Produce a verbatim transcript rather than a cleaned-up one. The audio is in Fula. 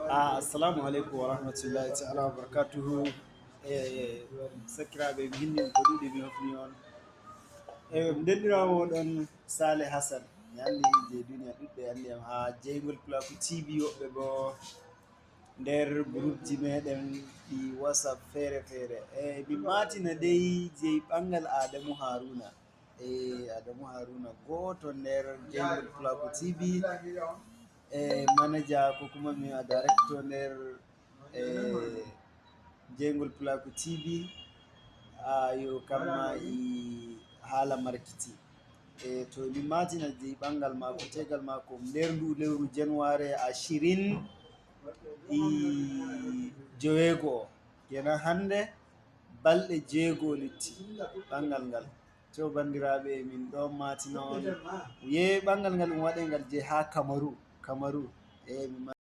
Ah, assalamu aleykum wa rahmatullahi taala wa barakatuhu. E sakiraaɓe, mi hinni ko ɗuuɗi mi hofni on. E ndenɗiraawo oɗon Sale Hassan, mi anndi je duniya ɗuɗɓe anndi am haa jeygol Pulaku T V, woɓɓe boo nder gurupji meɗen ɗi WhatsApp feere feere. E min maatina dey jey ɓanngal Adamu Haruna. E Adamu Haruna, gooto nder jeygol Pulaku T V, e manager ko kuma mi a director nder e jeygol Pulaku T V. A yo kamma i haala markiti. E to min maatina jey ɓanngal maako, tegal maako nder ndu lewru janwaare ashirin e joweego. Kenan hannde balɗe jeego lutti ɓanngal ngal. To banndiraaɓe, min ɗon maatina on. Ye ɓanngal ngal ɗum waɗe ngal je haa Kamaru, Kamaru. E min